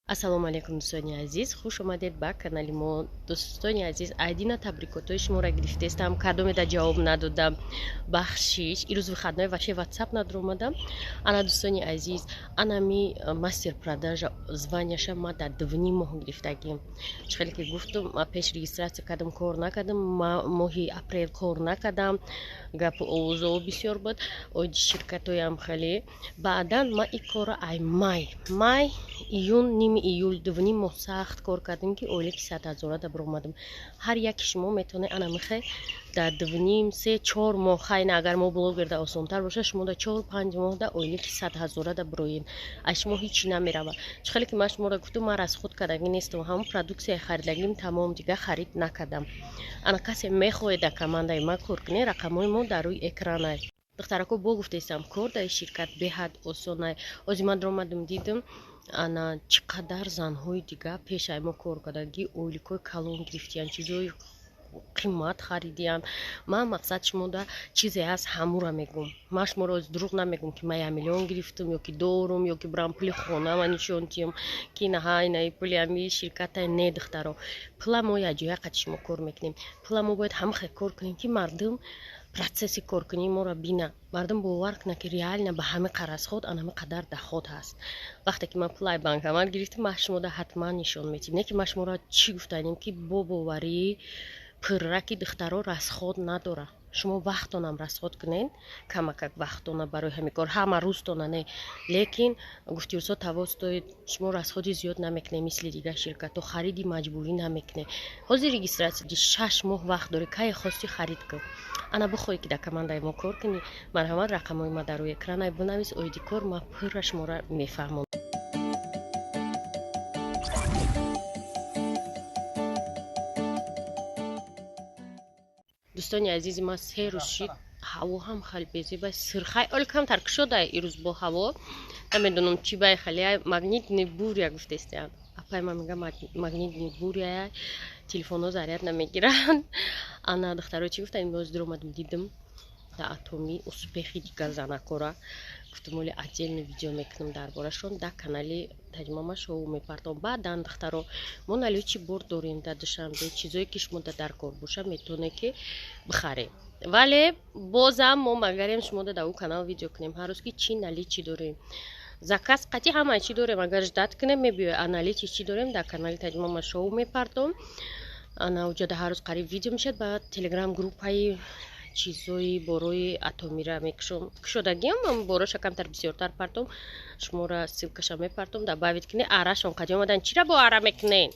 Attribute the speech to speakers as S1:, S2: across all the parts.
S1: Ассалому алайкум, дӯстони азиз, хуш омадед ба канали мо. Дӯстони азиз, айдина табрикотҳои шуморо гирифтестам, кадомеда ҷавоб надодам, бахшиш. Ирӯз выходной, вообще ватсап надромадам. Ана, дӯстони азиз, анами мастер продажа званияша ма дар 2,5 моҳ гирифтагим. Чӣ хеле ки гуфтум, ма пеш регистрация кардам, кор накардам, моҳи апрел кор накардам, гапу овозо бисёр буд оиди ширкатоям хеле. Баъдан ма и корро ай май, июн, ними июл, 2,5 моҳ сахт кор кардем, ки ойлики 100 ҳазора да баромадам. Ҳар яки шумо метавонед ана михе дар 2,5, 3, 4 моҳ, хайна, агар мо блогерда осонтар бошад, шумо да 4-5 моҳ да ойлики 100 ҳазора да бироед. Аз шумо ҳичи намеравад. Чӣ хеле ки ман шуморо гуфтум, ман расход кардагӣ нестам, ҳамон продуксияи харидагим, тамом, дига харид накардам. Ана, касе мехоҳед дар командаи ман кор кунед, рақамҳои мо дар рӯи экранай. Духтарако, бо гуфтаистам, кор дар ширкат беҳад осонай. Ози ман даромадам, дидам, ана чӣ қадар занҳои дига пешай мо кор кардагӣ, ойликҳои калон гирифтиянд, чизҳои қимат харидиянд. Ман мақсад шумода чизе ҳаст, ҳамура мегӯм. Ман шуморо оз дурӯғ намегӯм, ки ман 1 миллион гирифтам ё ки дорум, ё ки бирам пули хонама нишон диҳам, ки наҳа, инаи пули ами ширката. Не, духтаро, пула мо якҷоя қати шумо кор мекунем. Пула мо бояд ҳамахел кор кунем, ки мардум процесси коркунии моро бина, мардум бовар кунад, ки реально ба ҳами расход анами қадар доход ҳаст. Вақте ки ман пулай банкомат гирифтам, ман шумода ҳатман нишон медиҳам. Не ки ман шуморо чӣ гуфтанем, ки бо боварии пурра, ки духтаро расход надорад. Шумо вақтонам расход кунед, камакак вақтона барои ҳамин кор, ҳама рӯзтона не, лекин гуфтиурсо того стоит. Шумо расходи зиёд намекунед, мисли дигар ширкатҳо хариди маҷбурӣ намекунед. Ҳозир регистрация, 6 моҳ вақт дорӣ, кае хости харид кун. Ана, бихоҳӣ ки дар командаи мо кор кунӣ, марҳамат, рақамҳои ма дар рӯи экранай, бинавис. Оиди кор ма пурра шуморо мефаҳмонам. Дӯстони азизи ман, 3 рӯз шид, ҳаво ҳам хеле безеба, сирхай оли камтар кушода ирӯз бо ҳаво, намедонам чӣ бай, хеле магнитный буря гуфтестиям. Апай ман мега, магнитный буря, телефонҳо заряд намегиранд. Ана, духтаро, чӣ гуфтам, имрӯз дуромадам, дидам дар Атоми успехи дигар занакора. Гуфтам, оли отдельно видео мекунам дар борашон, дар канали Таҷмама шоу мепартом. Баъдан, духтаро, мо наличии бор дорем дар Душанбе. Чизое ки шумо дар кор боша, метавонед ки бихаред, вале бозам мо магарем шумо дар ӯ канал видео кунем ҳар рӯз, ки чӣ наличии дорем. Заказ қатъи ҳамаи чӣ дорем, агар ждать кунем, мебиёй. А наличии чӣ дорем, дар канали Таҷмама шоу мепартом. Ана, уҷода ҳар рӯз қариб видео мешавад. Ба телеграм группаи чизои борои Атомира мекушом, кушодагиам, бороша камтар бисёртар партом, шуморо ссылкаша мепартом, добавить кунед. Арашон қади омадан, чира бо ара мекунед?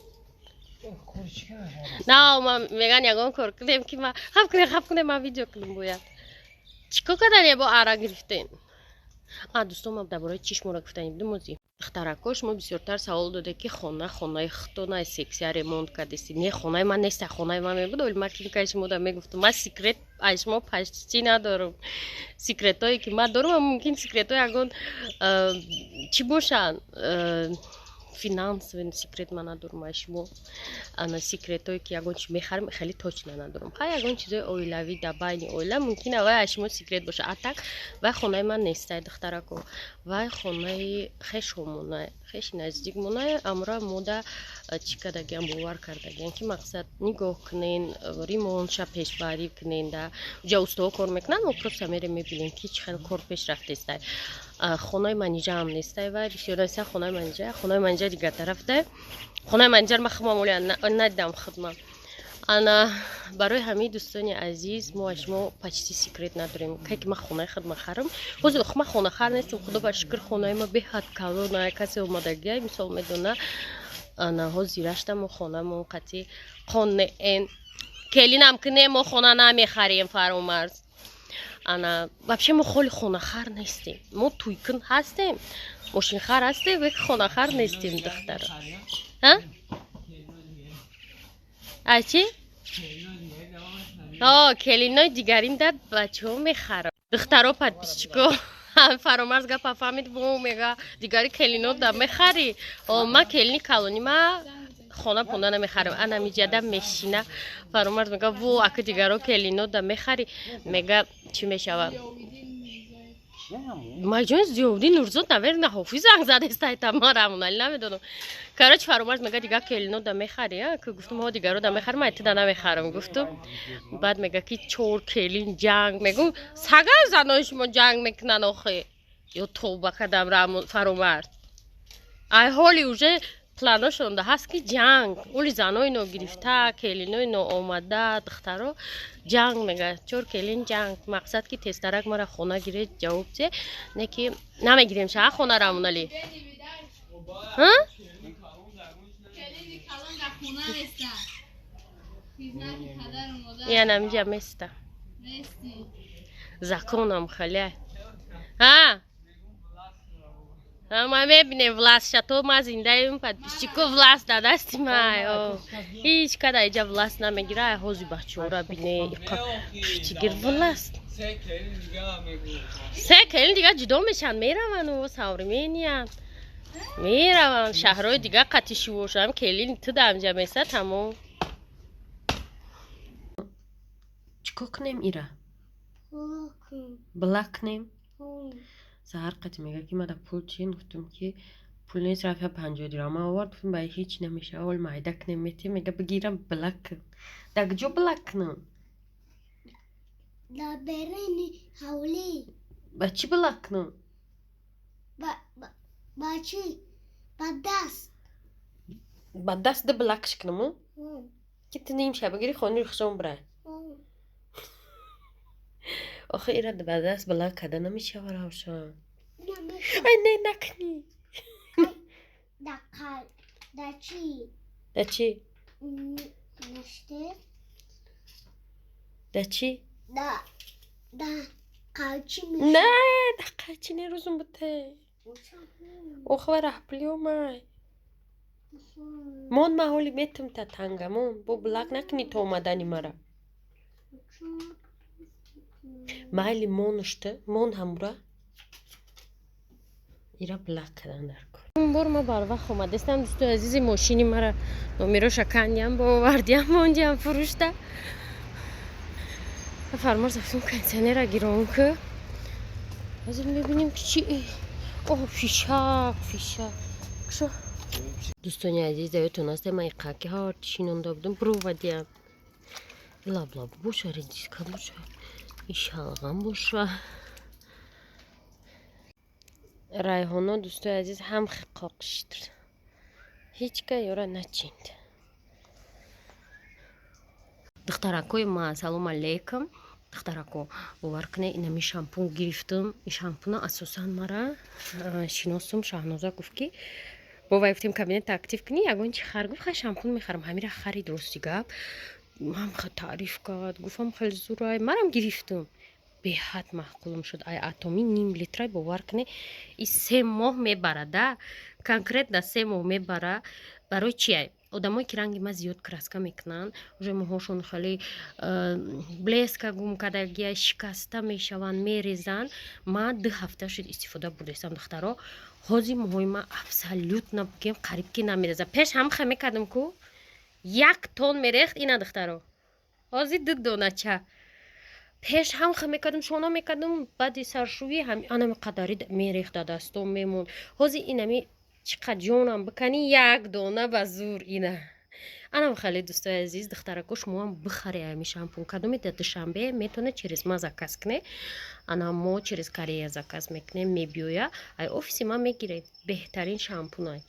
S1: На, ма меган ягон кор кунем, ки ма хаб кунем, хаб кунем, ман видео кунем бояд. Чӣ кор кардане, бо ара гирифтен? А, дӯстон, ма дар бораи чӣ шуморо гуфтанӣ будем ози? Духтарако, шумо бисёртар савол доде, ки хона хонаи худтона, сексия ремонт кардеси. Не, хонаи ман неста. Хонаи ман мебуд, оли ман клиникаи шумода мегуфтам. Ман секрет аз шумо почти надорам. Секретое ки ман дорам, мумкин секретҳои ягон чӣ бошанд, финансовый секрет ман надорам аз шумо. Ана, секретое ки ягон чи мехарам, хеле точно надорам. Хай, ягон чизои оилавӣ, дар байни оила мумкин вай аз шумо секрет боша. А так вай хонаи ман нестай, духтарако, вай хонаи хешомонай, хеши наздикмонай. Амра мода чӣ кардагиам, бовар кардагиам, ки мақсад нигоҳ кунен, ремонтша пешбарӣ кунен. Да уҷа устоҳо кор мекунанд, мо просто мерем, мебинем, ки чӣ хел кор пеш рафтестай. Хонаи манижаам нестай. Вай бисёр неста, хонаи манижа, хонаи манижа дигар тарафтай. Хонаи манижар ма худмам оли надидам худмам. Ана, барои ҳамаи дӯстони азиз, мо аз шумо почти секрет надорем. Кай ки ман хонаи худма харам, ҳозир ман хонахар нестам, худо ба шукр, хонаи ма беҳад калона. Касе омадагия, мисол, медона. Ана, ҳозирашта мо хонамон қатъи қонеэн, келинам кунем, мо хона намехарем, Фаромарз. Ана, вообще мо холи хонахар нестем, мо туйкун ҳастем, мошинхар ҳастем, век хонахар нестем, духтара. А чи келинои дигарим дад, бачаҳо мехарам. Духтаро, подписчико, Фаромарз гапа фаҳмид, бо мега, дигари келино да мехарӣ. Ма келини калони ма хона понда намехарам. Ана миҷада мешина, Фаромарз мега, во, ака дигаро келино да мехарӣ, мега, чӣ мешава? Маҷон Зиёвдин Нурзод, наверно, Ҳофиз занг задеста, ман Рамонали намедонам. Короче, Фаромарз мега, дига келино да мехари, ки гуфтум, ҳо, дигаро да мехарам, ай туда намехарам, гуфтум. Баъд мега, ки чор келин ҷанг мегум, сага занои шумо ҷанг мекунанд охе. Ё тоба кадам, Фаромарз. Ай ҳоли уже планошонда ҳаст, ки ҷанг, оли занои ногирифта, келинои ноомада, духтаро ҷанг мега, чор келин ҷанг. Мақсад, ки тезтарак мара хона гиред, ҷавоб те не, ки намегирем ша хона, Рамонали.
S2: Хона места. Хизмати падару модар.
S1: Янамиҷа места.
S2: Мести.
S1: Законам хале ҳа. Ма мебинем власть ша, то ма зиндаем, подписчико, власть дар дасти ма. Ҳеҷ када иҷа власть намегира. Ай ҳози бачаҳора бине, пуштигир власть. Се келин дига ҷудо мешаванд, мераванд, современиян, мераванд шаҳрҳои дига, қатиши бошам, келин ту дамҷа меса, тамом. Чикор кунем, ира блак кунем? Саҳар қати мега, ки мада пул чин, гуфтум, ки пул нест, рафта 50 дирама овард. Гуфтум, ба ҳеҷ намешава, ол майда кунем, метем. Мега, бигирам, блак кун. Дар куҷо блак кунам?
S3: Дар беруни ҳавлӣ.
S1: Ба чӣ блак кунам?
S3: Ба чӣ? Ба даст.
S1: Ба даст ди блакш кунам, ки ту нимша бигири, хони рухшон бирай. Охи, ира ба даст блак карда намешава, Равшан. Ай, не, накунӣ.
S3: Дар чӣ?
S1: Дар чӣ?
S3: Наште.
S1: Дар чӣ?
S3: Да қалчи.
S1: Не, дар қайчи не, рӯзум буте. Охи, ва раҳпулӣ омай. Мон, ма ҳоли метум та танга, мон, бо блак накунӣ то омадани мара. Майли, монушта, мон, ҳамура ира блак кардан дар кор. Бор ма барвақт омадестам, дӯстои азизи, мошини мара номероша кандиам, бовардиам, мондиам, фурӯшта. Фармош зафтум, кондиционера гирон ку. Ҳозир мебинем, ки чи. О, фишак, фишак шо. Дӯстони азиз, даётон аст, ма иқаки ҳар чинонда будам, бировадиам. Лаблаб боша, редиска боша, шалғам боша. Райҳоно, дӯстои азиз, ҳам қоқишд, ҳеҷ ка ёра начинд. Духтаракои ма, салом алейкум, духтарако. Бовар кунед, инами шампун гирифтум. Ин шампуна асосан мара шиносум Шаҳноза гуфт, ки бо вай гуфтем, кабинета актив кунӣ, ягон чи хар. Гуфт, хай, шампун мехарам. Ҳамира харид. Рости гап, ҳам таъриф кард, гуфтам, хеле зурай, марам гирифтум, беҳад маъқулум шуд. Ай Атоми ним литрай, бовар кунед, и 3 моҳ мебарада, конкретно 3 моҳ мебара. Барои чи? Одамое ки ранги ма зиёд краска мекунанд, уже мӯҳошон хеле блеска гум кардагия, шикаста мешаванд, мерезанд. Ма 2 ҳафта шуд истифода бурдестам, духтаро. Ҳозир мӯҳои ма абсолютно, бигем, қариб ки намерезад. Пеш ҳам хе мекардам ку, як тон мерехт. Ина, духтаро, ҳозир ду донача. Пеш ҳам хе мекардам, шона мекардам, баъди саршӯӣ анами қадари мерехта, дастом мемонд. Ҳозир инами чӣ қад ҷонам биканӣ, як дона ба зур. Ина, анам хеле, дӯстои азиз, духтарако, шумоам бихаре ами шампун. Кадоме дар Душанбе, метавонед через ма заказ кунед. Ана, мо через Корея заказ мекунем, мебиёя, ай офиси ма мегиред. Беҳтарин шампунай.